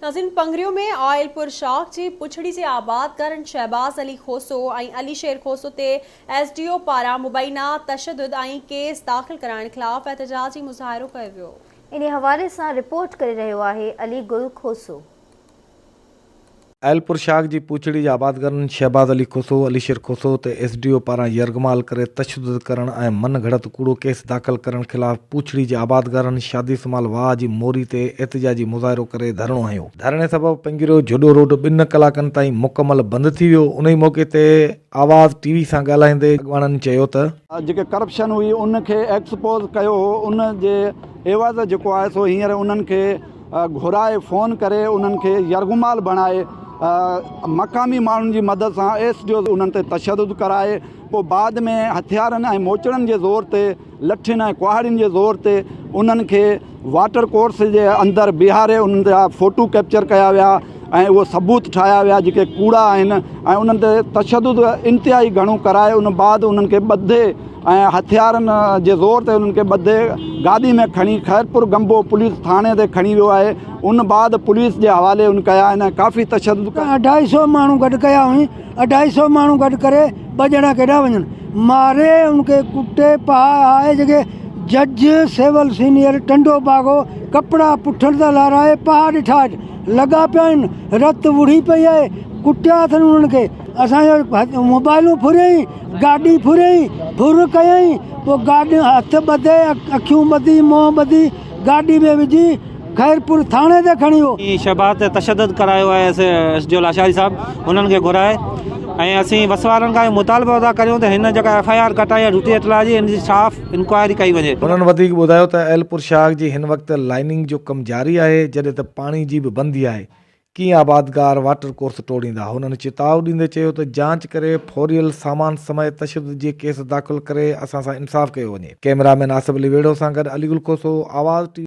ناظرين پنگريو ۾ آئل پور شاخ جي پڇڙي جي آبادگارن شهباز علي کوسو ۽ علي شير کوسو تي ايس ڊي او پاران مبينا تشدد ۽ ڪيس داخل ڪرائڻ خلاف احتجاجي مظاهرو ڪيو ويو. انهي حوالي سان رپورٽ ڪري رهيو آهي علي گل کوسو. آئل پور شاخ جي پوڇڙي جي آبادگارن شهباز علي کوسو، علي شير کوسو تي ايس ڊي او پاران يرغمال ڪري تشدد ڪرڻ ۽ من گهڙت ڪوڙو ڪيس داخل ڪرڻ خلاف پوڇڙي جي آبادگارن شادي سمال واهه جي موري تي احتجاجي مظاهرو ڪري ڌرڻو هنيو. ڌرڻي سبب پنگريو جهڏو روڊ ٻن ڪلاڪن تائين مڪمل بند ٿي ويو. انهي موقعي تي آواز ٽي وي سان ڳالهائيندي اڳواڻن چيو ته. جيڪي ڪرپشن هئي ان کي ايڪسپوز ڪيو هو ان جي عيوض جيڪو آهي سو هينئر انهن کي گهرائي فون ڪري انهن کي يرغمال بڻائي مقامي ماڻهن جي مدد سان ايس ڊي اوز انهن تي تشدد ڪرائي پوء بعد ۾ هٿيارن ۽ موچڙن جي زور تي لٺين ۽ ڪهاڙين جي زور تي انهن کي واٽر ڪورس جي اندر بيهاري انهن جا فوٽو ڪيپچر ڪيا ويا ۽ اهو ثبوت ٺاهيا ويا جيڪي ڪوڙا آهن ۽ انهن تي تشدد انتهائي گهڻو ڪرائي ان بعد انهن کي ٻڌي ۽ هٿيارن جي زور تي انهن کي ٻڌي گاڏي ۾ کڻي خيرپور گمبو پوليس ٿاڻي تي کڻي ويو آهي ان بعد پوليس جي حوالي ان ڪيا آهن ۽ ڪافي تشدد ڪيو. اڍائي سو ماڻهو گڏ ڪيا هئين اڍائي سو ماڻهو گڏ ڪري ٻه ڄڻا ڪيڏا وڃن ماري ان کي ڪٽي پها آهي جيڪي جج سول سينيئر ٽنڊو باگو ڪپڙا پٺن تان لارائي پها ڏٺا لڳا پيا آهن رت وڙهي پئي آهي ڪٽيا اٿن انهن کي اسان جو موبائلون ڦريائين گاڏي ڦريائين ڦر ڪيائين پوء گاڏي هٿ ٻڌي اکيون ٻڌي منهن ٻڌي گاڏي ۾ وجهي خيرپور ٿاڻي تي کڻي ويو. شهباز تي تشدد ڪرايو آهي S S D O Lashari صاحب انهن کي گهرائي ۽ اسين وس وارن کان اهو مطالبو ٿا ڪريون ته هن جيڪا ايف I R ڪٽائي آهي ڊيوٽي اطلاع جي ان جي صاف انڪوائري ڪئي وڃي. هنن وڌيڪ ٻڌايو ته ايلپور شاخ جي هن وقت لائننگ جو ڪم جاري آهي جڏهن ته پاڻي جي به بندي آهي ڪيئن آبادگار واٽر ڪورس ٽوڙيندا؟ هنن چتاء ڏيندي چيو ته جاچ ڪري ڦوريل سامان سميت تشدد جي ڪيس داخل ڪري اسان سان انصاف ڪيو وڃي. ڪئميرا مين آصف علي ويڙهو سان گڏ علي گل کوسو، آواز ٽي.